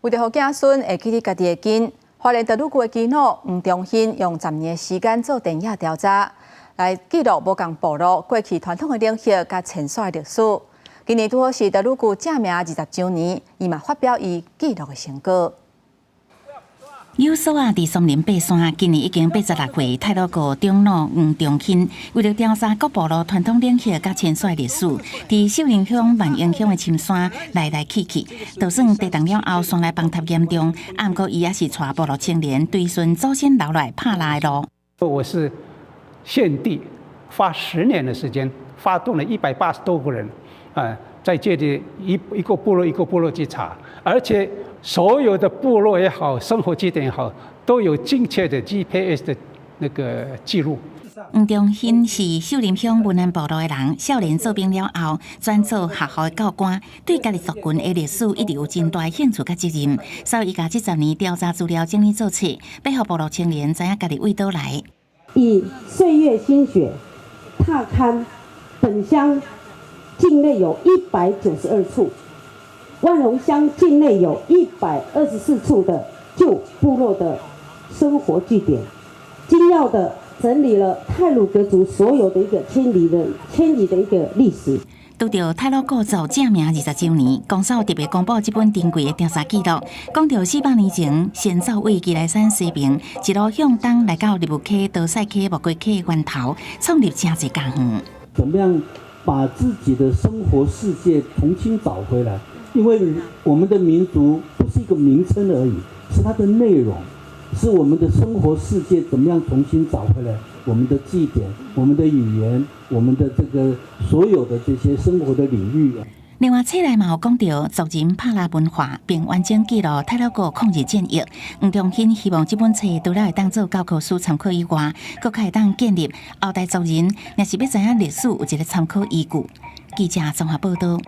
為著予子孫會記得家己的根，花蓮太魯閣的耆老黃中興用10年的時間做田野調查，來記錄無仝部落過去傳統的禮儀佮遷徙的歷史。今年拄好是太魯閣正名20週年，伊嘛發表伊記錄的成果。有索仔佇松林爬山，今年已經86歲。太魯閣長老黃中興為著調查各部落傳統禮儀佮遷徙歷史，佇秀林鄉、萬榮鄉的深山來來去去，就算地動了後，山內崩塌嚴重，毋過伊猶是帶部落青年追尋祖先留來拍獵的路。我是現地花10年的時間，發動了180多個人，啊，在這裡一一個部落一個部落去查，而且所有的部落也好，生活據點也好，都有精確的 GPS 的那個記錄。黃中興是秀林鄉文安部落的人，少年做兵了後，轉做學校的教官，對家己族群的歷史一直有真大興趣佮責任，所以伊共這十年調查資料整理做冊，欲予部落青年知影家己佗位來。以歲月心血踏勘本鄉境內有192處。萬榮鄉境內有124處的舊部落的生活據點，精要的整理了太魯閣族所有的一個遷移的一個歷史。拄著太魯閣族正名20週年，公所特別公布這本珍貴的調查記錄，講著400年前，先祖佇基來山西爿，一路向東來到立霧溪、多賽溪、木瓜溪源頭，創立誠濟家園。怎麼樣把自己的生活世界重新找回來？因為我們的民族不是一個名稱而已，是它的內容，是我們的生活世界怎麼樣重新找回來我們的祭典、我們的語言、我們的這個所有的這些生活的領域。另外，冊內嘛有講著族人拍獵文化，並完整記錄太魯閣抗日戰役。黃中興希望這本冊除了會當做教科書參考以外，閣較會當建立後代族人，若是欲知影歷史有一個參考依據。記者綜合報道。